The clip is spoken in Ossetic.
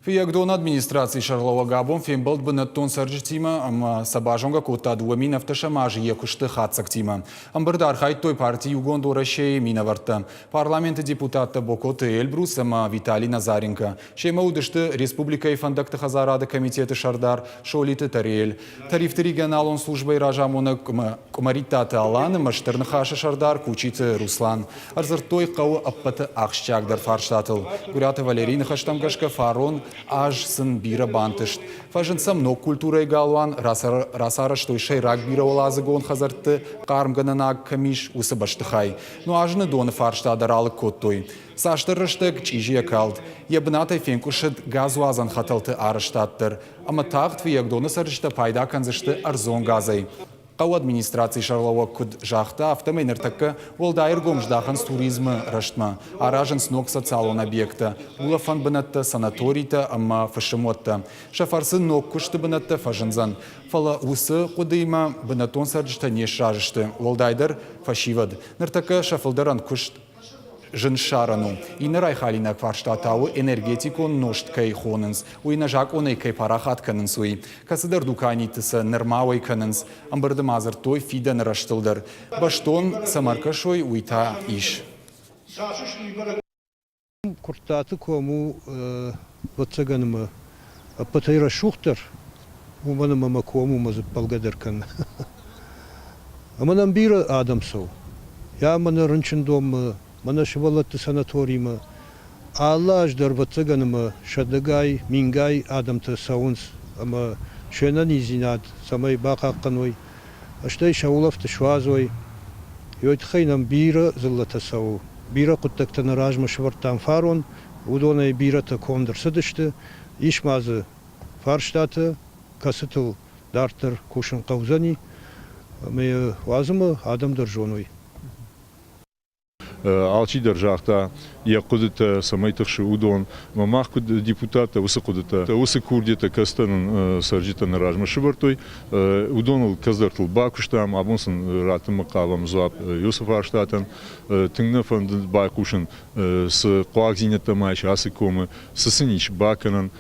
Фыййагдоны администрацийы сӕргълӕууӕг абон фембӕлд бынӕттон цӕрджытимӕ ӕмӕ сӕ базонгӕ кодта 2017 азы йӕ куысты хатдзӕгтимӕ. Ӕмбырды архайдтой парти Иугонд Уӕрӕсе-йы минӕвӕрттӕ, парламенты депутаттӕ Бокоты Эльбрус ӕмӕ Виталий Назаренко. Семӕ уыдысты республикӕйы фӕндӕгты хӕдзарады комитеты сӕрдар Солиты Тариэль, тарифты регионалон службӕйы разамонӕг Къуымӕриттаты Алан ӕмӕ Стыр Ныхасы сӕрдар Кучиты Руслан. Ӕрдзырдтой хъӕуы ӕппӕты ахсджиагдӕр фарстатыл. Гуырӕты Валерийы ныхӕстӕм гӕсгӕ фарон аз сын бирӕ бантыст. Фӕзынд сӕм ног культурӕйы галуан, рацарӕзтой сӕйраг бирӕуӕладзыгон хӕдзӕртты хъармгӕнӕнаг кӕм ис, уыцы бӕстыхай. Нуазыны доны фарста дӕр алыг кодтой. Цасдӕр рӕстӕг чъизийӕ калд. Йӕ бынатӕй фенкъуысыд газуадзӕн хӕтӕлты арӕзтад дӕр. Ӕмӕ тагъд Фыййагдоны цӕрджытӕ пайда кӕндзысты ӕрдзон газӕй. Хъӕуы администрацийы сӕргълӕууӕг куыд загъта, афтӕмӕй ныртӕккӕ уӕлдай ӕргом здахынц туризмы рӕзтмӕ, аразынц ног социалон объекттӕ, улӕфӕн бынӕттӕ, санаторитӕ ӕмӕ фысымуӕттӕ. Сӕ фӕрцы ног куысты бынӕттӕ фӕзындзӕн. Фӕлӕ уыцы хъуыдыимӕ бынӕттон цӕрджытӕ не сразы сты, уӕлдайдӕр фӕсивӕд. Ныртӕккӕ сӕ фылдӕрӕн куыст зын ссарӕн у. Иннӕ райхалинаг фарста та у, энергетикон нозт кӕй хонынц, уый нӕ закъонӕй кӕй парахат кӕнынц, уый. Кӕцыдӕр дуканиты сӕ нырма уӕй кӕнынц. Ӕмбырды ма дзырдтой фидӕны рӕзтыл дӕр. Бӕстон цӕмӕ ӕркӕсой, уый та ис. Куырттаты ком у, ӕвӕццӕгӕн ӕмӕ ӕппӕтӕй рӕсугъддӕр, уымӕн ӕмӕ мӕ ком уымӕ дзы ппӕлгӕ дӕр кӕны. Ӕмӕ нӕм бирӕ адӕм цӕуы. Йа мӕнӕ рынчындонмӕ, мӕнӕ сывӕллӕтты санаторимӕ. Алы аз дӕр, ӕвӕццӕгӕн ӕмӕ сӕдӕгай, мингай адӕмтӕ цӕуынц ӕмӕ се нӕниздзинад цӕмӕй бахъахъхъӕной, стӕй сӕ улӕфт суадзой. Уый тыххӕй нӕм бирӕ дзыллӕтӕ цӕуы. Бирӕ хъуыддӕгтӕ нӕ размӕ сӕвӕрдтам фарон, уыдонӕй бирӕтӕ конд ӕрцыдысты. Ис ма дзы фарстатӕ, кӕцытыл дарддӕр кусын хъӕудзӕни, ӕмӕ йӕ уадз ӕмӕ адӕм дӕр зоной. Алчидӕр загъта йӕ хъуыдытӕ, цӕмӕй тыхсы уыдон. Ӕмӕ мах куыд депутаттӕ уыцы хъуыдытӕ, уыцы курдиӕттӕ, кӕцытӕ нын цӕрджытӕ нӕ размӕ сӕвӕрдтой, уыдоныл кӕцыдӕртыл бакуыстам, абон сын раттынмӕ хъавӕм дзуапп уыцы фарстатӕн. Тынг нӕ фӕндыд байхъусын, цы хъуагдзинӕдтӕ ма ис ацы комы, цы сын ис бакӕнӕн.